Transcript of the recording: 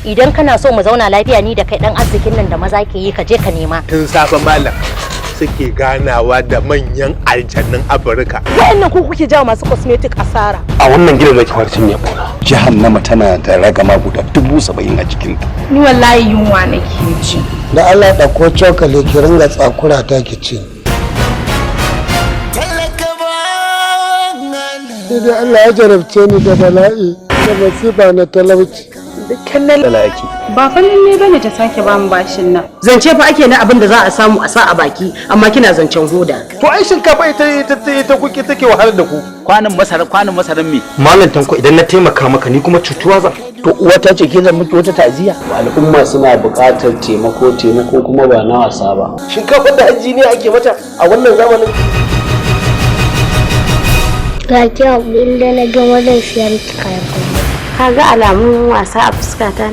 Idan kana so mu zauna lafiya ni da kai, dan arzikin nan da maza ke yi, ka je ka nema. Tun safe malam suke ganawa da manyan aljanun Afirka. Wa'annan ku kuke jawo masu cosmetic asara. A wannan gidan zaki fara cinye bona. Jahannama tana da ragama guda 70,000 a cikinta. Ni wallahi yunwa nake ji. Da Allah, ɗauko cokali ki ringa tsakura ta ki ci. Sai dai Allah ya jarabce ni da bala'i da masifa na talauci. Lalaki. Ba fa lalle bane ta sake bamu bashin nan. Zance fa ake na abin da za a samu a sa a baki, amma kina zancen hoda. To ai shinkafa ita kuke take wahalar da ku. Kwanan masara, kwanan masaran me? Malam Tanko, idan na taimaka maka, ni kuma cutuwa zan. To uwa ta ce ke zan miki wata ta'aziyya. Al'umma suna buƙatar taimako, taimako kuma ba na wasa ba. Shinkafar da hajji ne ake mata a wannan zamanin. Ga ki abu, inda na gama zan siya miki kayan kwalliya. Ka ga alamun wasa a fuskata ne.